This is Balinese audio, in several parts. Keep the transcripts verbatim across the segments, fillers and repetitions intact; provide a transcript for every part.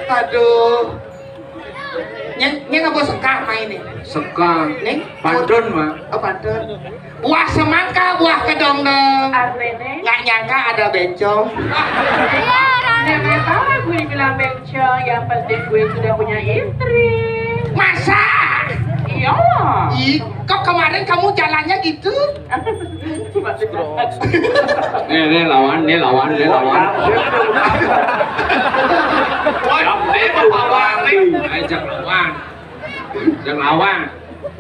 Aduh. Nyeng, nyeng apa sekah main ini? Sekah. Nih? Pantun, Mak. Oh, pantun. Buah semangka, buah kedondong. Artinya? Nggak nyangka ada bencong. Nggak tahu gue dibilang bencong, yang penting gue sudah punya istri. Masa? Iya. Ih, kok kemarin kamu jalannya gitu? Nih, nih lawan, nih lawan, nih lawan. Wah, ini mah lawan, nih. Ayo, jangan lawan. Jangan lawan.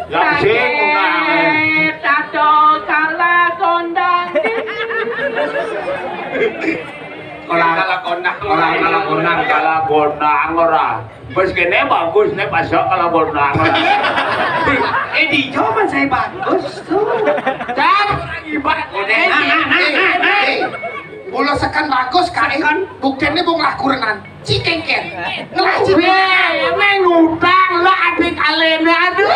Yang sing menang. Tato kalah kondang. Orang kalah kondang, orang kalah kondang, kalah kondang ora. Bos kene bagus nih, pas kalah kondang. Eh, di Jawa saya bagus tuh. Dan ibarat. Eh, nah, nah, nah, nah, nah. Bola sekan bagus, Kak. Sekan. Buktinya bung lakurenan. Cikengken. Ngelah cikengken. Weh, neng utang lah adik alena, aduh.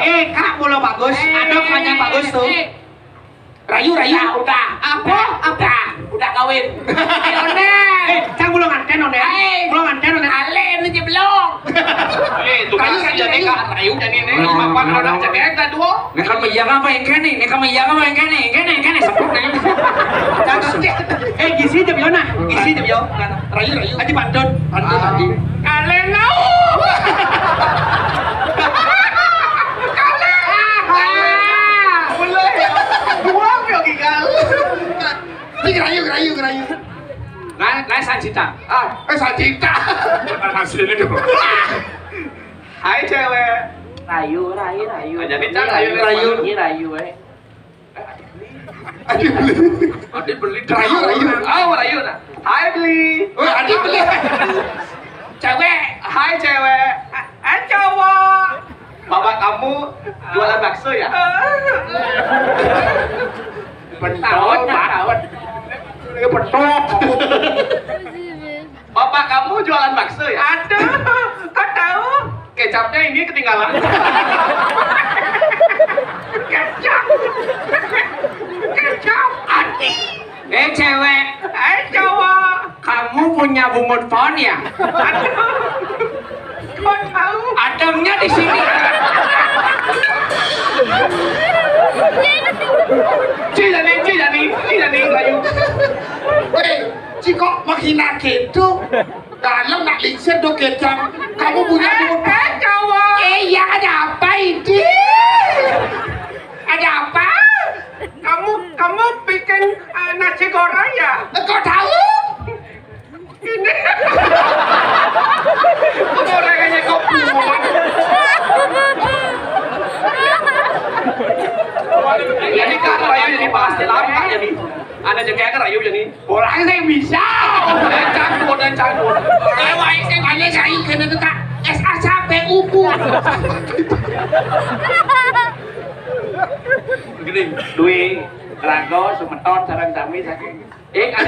Eh, Kak, bola bagus. Ada banyak bagus tuh. Rayu, rayu. Udah, udah. Apa? Apa? Udah kawin. Eh, Onden. Eh, cang belum nganten, Onden. Hai. Belum nganten, Onden. Ale ini je belum. Eh, tukang rayu, sih rayu, jadi rayu. Kak, rayu jadi ini. Mapan orang cedek dah dua. Nek kamu iya apa yang kene? Nek kamu iya apa yang kene? Kene, kene sebut nih. Eh, gisi je yo nah. Gisi je yo. Rayu, rayu. Aji pantun. Pantun lagi. Kalian tahu? Kalian. Mulai. Buang yo gigal. Ini rayu, rayu, rayu. Nah, nah, sajita. Ah, eh, sajita. Bukan hasilnya dong. Hai, cewek. Rayu, rayu, rayu. Aja nih, Cang, rayu, rayu. Ini rayu, eh. Adi beli. Adi beli. Rayu, rayu. Oh, rayu, nah. Hai, beli. Oh, Adi beli. Cewek. Hai, cewek. Hai, cowok. Bapak kamu jualan bakso, ya? Pentol, tahu, tahu. Ini pentol. Bapak kamu jualan bakso, ya? Aduh, kok tahu? Kecapnya ini ketinggalan. Kecap. Kecap. Adi. Eh, cewek. Eh, cowok. Kamu punya bungut pohon, ya? Aduh. Kok tahu? Adamnya di sini. Cih, jadi, cih, jadi, cih, jadi, Bayu. Weh, cih kok menghina gitu? Dalam nak lingsir do kecap. Kamu punya bungut pohon. Eh, cowok. Eh, ya, ada apa ini? Ada apa? Kamu, kamu bikin, eh, nasi goreng, ya? Kok tahu? Ini. Gorengannya kok bungut. Jadi, Kak, Bayu jadi pasti lama, jadi. Ada jadi, Kak, Bayu jadi. Orang sing bisa. Dan cangkul, dan cangkul. Lewat sing hanya saya kena tu, Kak. S A capek upu. Gini, Dwi, Rago, Sumeton, sareng sami saking. Eh, kan.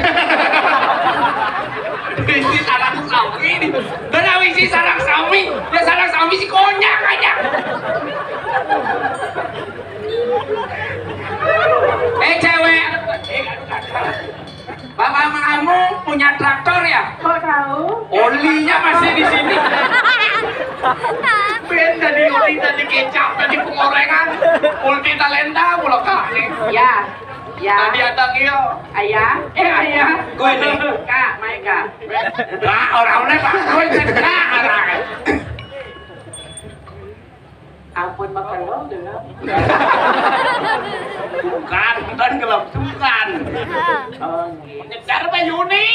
Isi sarang sami ini. Dan awisi sarang sami. Ya, sarang sami si konyak aja. Eh, cewek. Bapak kamu punya traktor, ya? Kok tahu? Olinya masih di sini. Ben tadi oli, tadi kecap, tadi pengorengan, multi talenta, mulo Kak nih. Ya, ya. Tadi ada Gio. Ayah, eh, ayah. Gue nih. Kak, mai, Kak. Kak, orang mana, Pak? Gue cek Kak, orang. Ampun, makan dong, dulu. Bukan, bukan gelap, bukan. Oh, nggih. Nyegar Pak Yuni.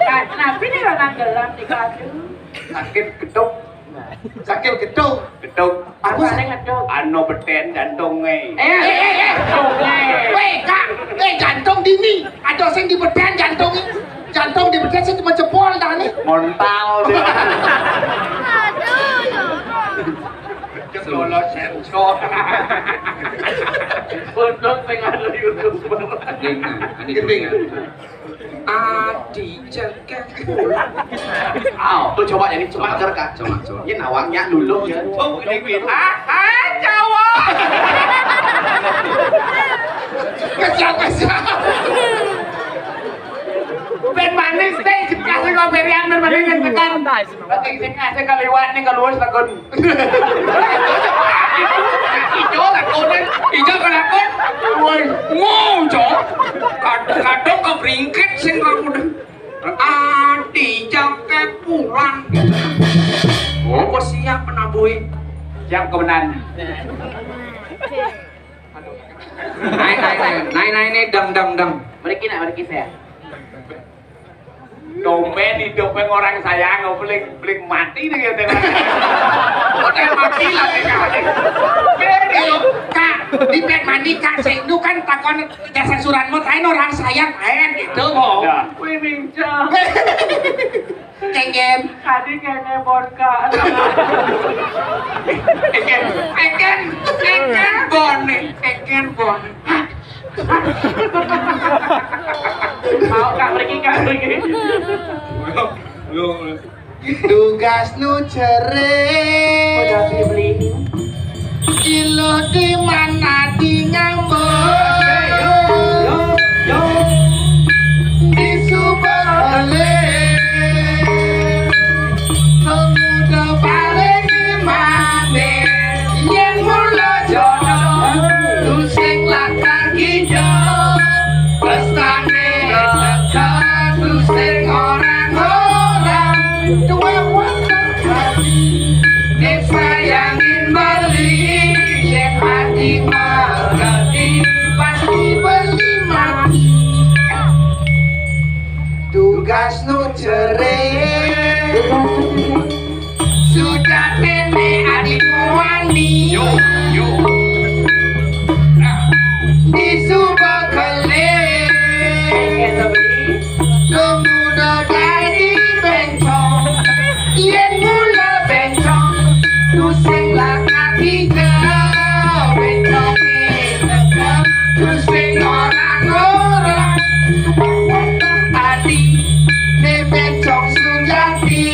Nah, kenapa nih orang gelap di kadu? Sakit geduk. Sakit geduk. Geduk. Apa sih? Apa nih geduk? Anu beten jantungnya. Eh, eh, eh, eh. Weh, Kak, eh, jantung dini. Ada sing dibeten jantung. Jantung dibeten sing cuma jempol dah nih. Montal dia. Aduh, ya Allah. Jempol sensor. Untung sing ada YouTuber. Ini, ini. Adi jagat. Aw, tuh coba ini, coba ker, Kak. Coba, coba. Ini nawangnya dulu ya. Oh, ini, ini. Ah, ah, cowok. Kejam, kejam. Ben manis téh, jeblak sing ngoperian, ben manis sing tekan. Berarti sing kasih kaliwat nih, keluar lagun. Ijo lakuné, ijo lakuné. Woi, ngojo. Kad-, kadang kebringkit sing lakuné. Adi jangke pulang. Oh, siap penabuhi. Siap kebenaran. Naik, naik, naik, naik, naik, naik, dang, dang, dang. Mriki nak, mriki saya. Domen hidupnya orang sayang, beli, beli mati nih ya, tengok. Udah mati lah, tengok. Beri, Kak, di pet mandi, Kak, saya itu kan takon jasa suran mut, ayo orang sayang, ayo gitu, kok. Ya. Wih, bincang. Kengken. Tadi kayaknya vodka. Eken, eken, eken bone, eken bone. Mau Kak pergi, Kak pergi. Tugas nu cere. Udah beli. Ilo di mana di ngambek. Yo, yo, yo. Di Subakele. Pemuda paling mane. Yen mula jono. Tusing lakar gijo. Pestane teka. Tusing orang-orang. Dua waktu. Nek sayangin beli, yen ati mengerti, pasti beli mati. Tugas nu cere. Sudah nenek adik wani. Yo, yo. Di Subakele. Pemuda dadi bencong. Yen mula bencong, tusing lakar tiga. Bencong ini, tusing orang-orang. Adi, ne bencong sujati.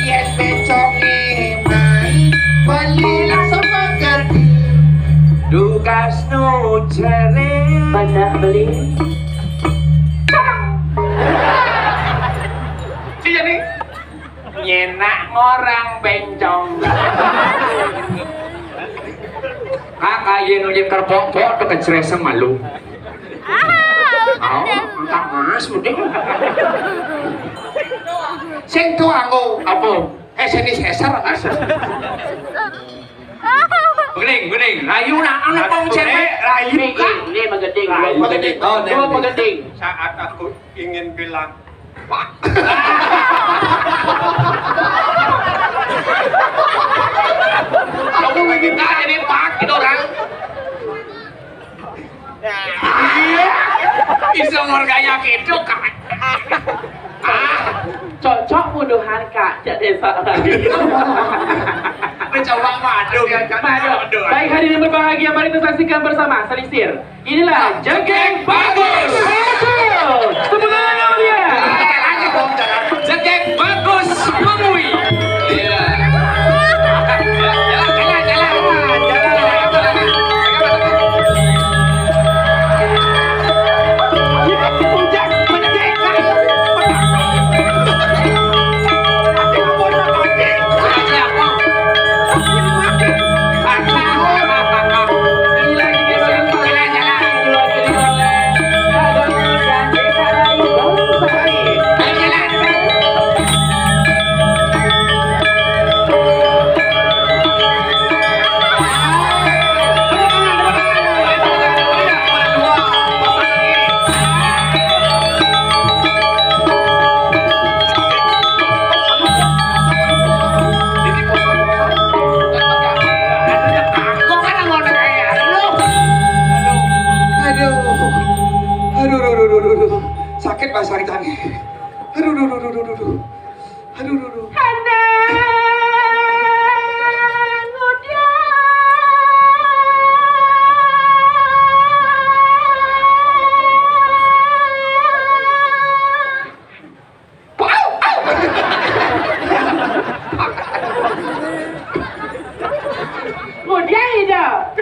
Yen bencong ini, beli langsung mengerti. Tugas nu cere. Benar beli. Sini. Nyenak ngorang bencong. Kakak yen uji kerpok-pok tuh kecresem malu. Oh, entah mas muding. Sing tuanggo apa? Eh, seni sesar. Bening, bening, rayu nak, anu kong cewek, rayu. Ini, ini menggeding, menggeding. Oh, dua menggeding. Saat aku ingin bilang, Pak. Kamu bikin tak jadi Pak gitu orang. Iya. Bisa ngorganya gitu, Kak. Ah, cocok muduhan, Kak. Jadi salah. Mencoba madu. Madu. Baik, hadirin berbahagia, mari kita saksikan bersama Selisir. Inilah Jegeg Bagus. Betul. Tepuk tangan yang meriah. Jegeg Bagus Mengwi. Iya. Jalan, jalan, jalan.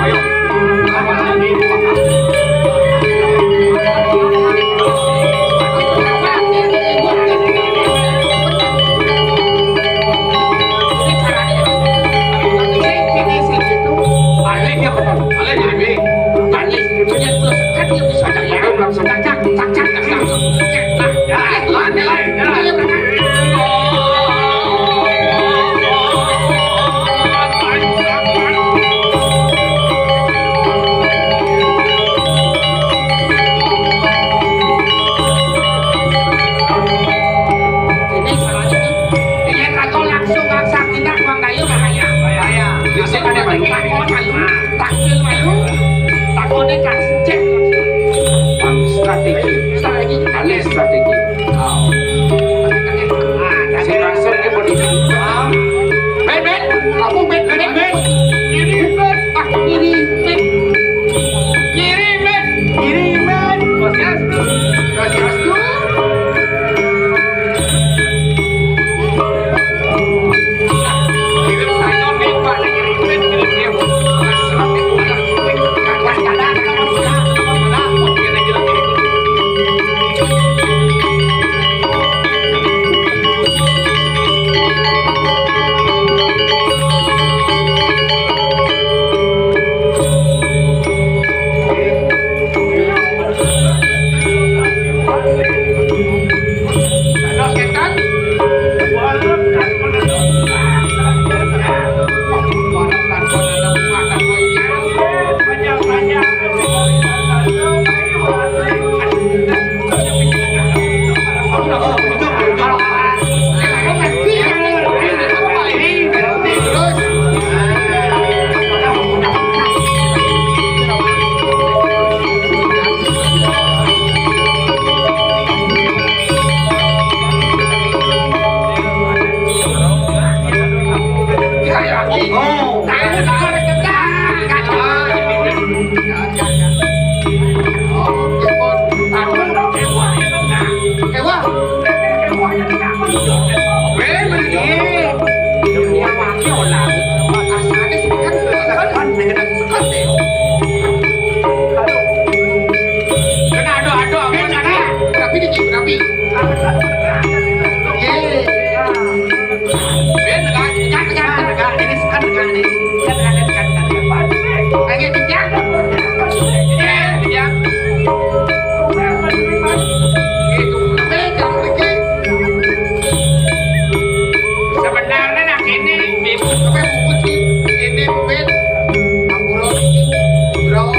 Ayo. Balik ya, balik ya, Bi. Balik. Kan dia bisa langsung cak, cak, cak, cak, cak. Nah, ya, lain, lain, lain. Ini salah ini. Ini kalau langsung maksa tindak, Bang Dayu bahaya. Bahaya. Bisa ada banyak. Takon malu. Takone kasih cek. Strategi. Strategi. Alih strategi. Oh. Si langsung ke body. Ben, ben. Kamu ben, ben, ben. Ini ben. Ah, ini ben. Kiri, men. Kiri, men. Swastiastu. Swastiastu. Kirim saya, men, Pak, lagi ribet, kirim dia. Rapi dikit, rapi. Yeay. Ben, tegak, tegak, tegak, tegak. Ini sekat tegak nih. Sekat, tegak, tegak, tegak. Lagi kencang. Iya, kencang. Gitu. Ben, jangan dikit. Sebenarnya nak ini, Bib. Apa yang bungkus sih? Ini, Ben. Ampura iki, Bro.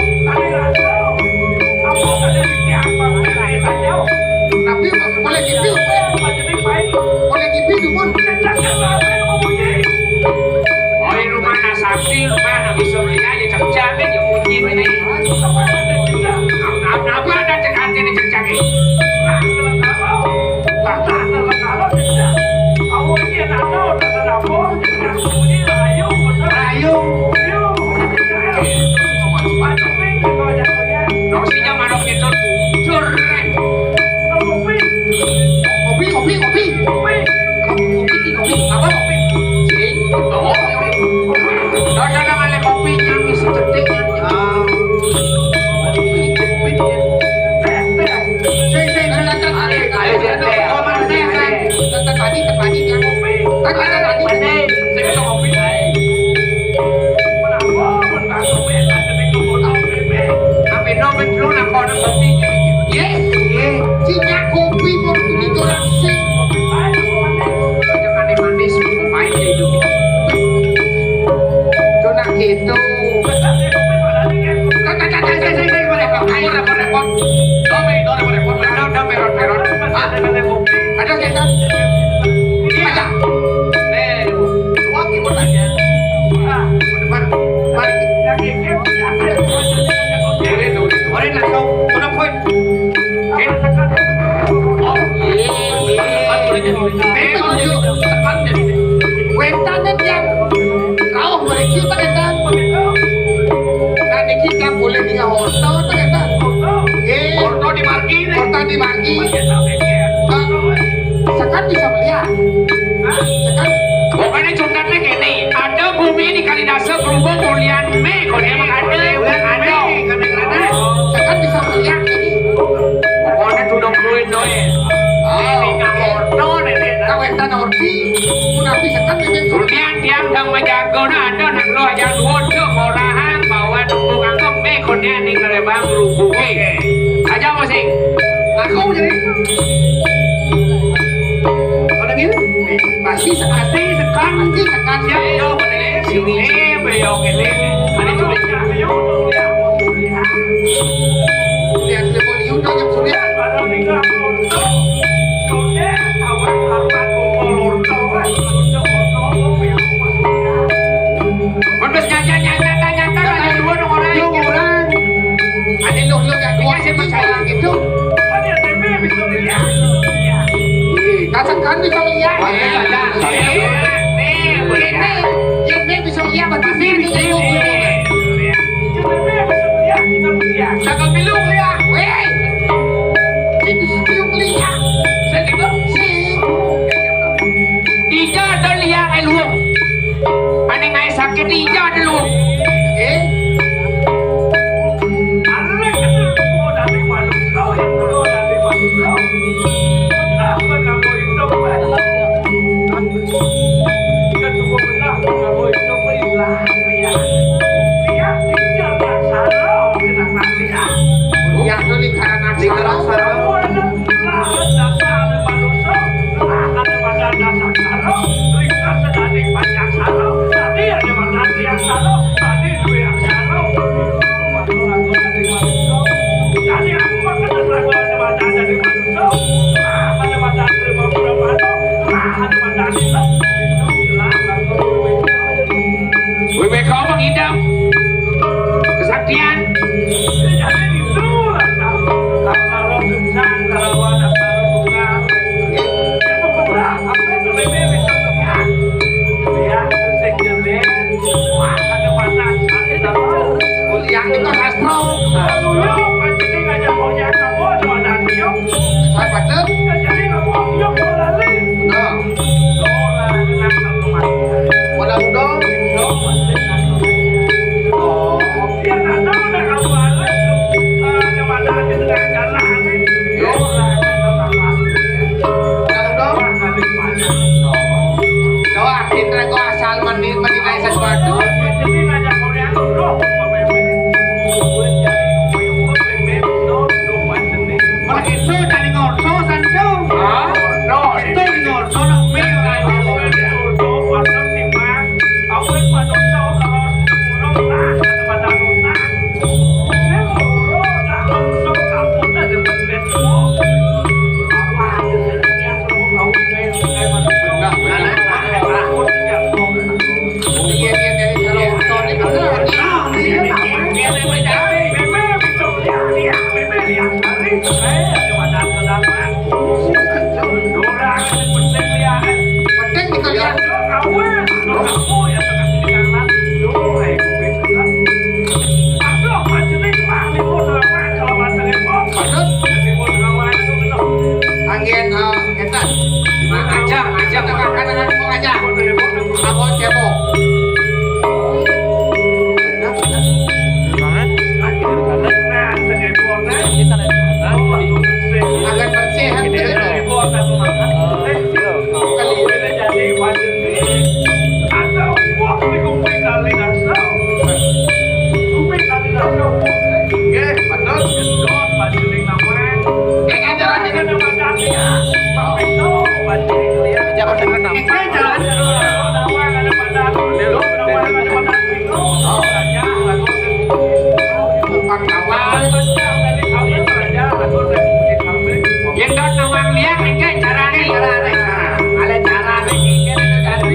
Tapi boleh gitu. Boleh gitu, Bun. Oh, ini rumah nak sakti, rumah nak bisa melihat, ya, cak-cak, ya, bunyi ini. Apa ada cek hati ni, cak-cak, eh? Ayo. Dosanya marah kita. Curang. Kopi, kopi, kopi. Kopi, kopi, kopi. Apa kopi? Sing. Oh, kopi. Dosanya malah kopi yang bisa cetek. Ah. Kopi, kopi. Sing, sing, sing, sing. Ayo, ayo, ayo. Tadi, tadi, tadi, kopi. Tadi, tadi, tadi. Sing, sing, kopi. Tapi no ben lu nak kau nak kopi. Ye, ye. Cinya kopi mau ditolak sih. Aja manis-manis, main ya hidup. Tuh nak gitu. Ayo, repot-repot. Udah, udah, repot-repot. Udah, udah, perot-perot. Ah, ada kita. Iya. Ada. Nih, gua mau tanya. Nah, mari. Mari. Ore langsung, ora poin. Wéntané tiang rauh mriki ta énten. Nah, niki tiang boleh ning horta ta énten. Nggih. Horta di margi. Horta di margi. Sekan bisa melihat. Sekan. Pokoknya contohnya gini, ada bumi di Kalidasa berhubung mulian me, kalau dia mengandung, mengandung. Sekan bisa melihat ini. Pokoknya sudah duit, coy. Oh, ini nggak horta, ini. Kawetan ordi, punapi sekan ini. Dunia tiang dang menjaga, nah, ada nang lo aja dua, cok, ngorahang, bawa tunggu kangkung, me, konya ning ngerebang, rubuh, eh. Aja, Mas, eh. Aku jadi. Kalau gitu, pasti, pasti sekan, pasti sekan, ya. Iya, boleh. Sini, eh, beliau ini. Ada juga. Lihat, lihat, lihat, lihat, lihat. Mun wis nyata-nyata, nyata, nyata, ada dua dong orang. Dua orang. Ada lu, lu yang dua sih percaya gitu. Ih, kacang kan bisa lihat. Wah, ada. Nih, nih, nih, nih bisa lihat, berarti ini bisa lihat. Cakep pilu lihat. Weh. Itu pilu lihat. Saya gitu. Si. Ija ada lihat, eh, lu. Ane ngae sakit ija dulu. Eh? Ya, itu lingkaran aksara. Wih, wih, kau mengidam kesaktian. Kuliah itu sastra. Saya baca. Nah. Pada udah. Oh. Yo. Pada udah. Doa kita kok asal mandi, mandi naik sesuatu. Mana itu dari ngorso, Santo? Hah? Itu di ngorso, nak mil. Benar, benar. Iya, iya, dari kalau ngorso ini benar. Nah, iya, nah. Penting kita lihat. Angin, eh, kita. Nah, aja, aja, ke kanan, kok aja. Aku cebok. Agak bersih, kan? Nggih, betul. Nggih, ajaran ini. Jangan dengar nama. Nggih, jalan. Tukang kawal. Yen dot nawang liang, nggih, carane. Carane. Nah, ale carane, nggih, nggih, nggih, carane.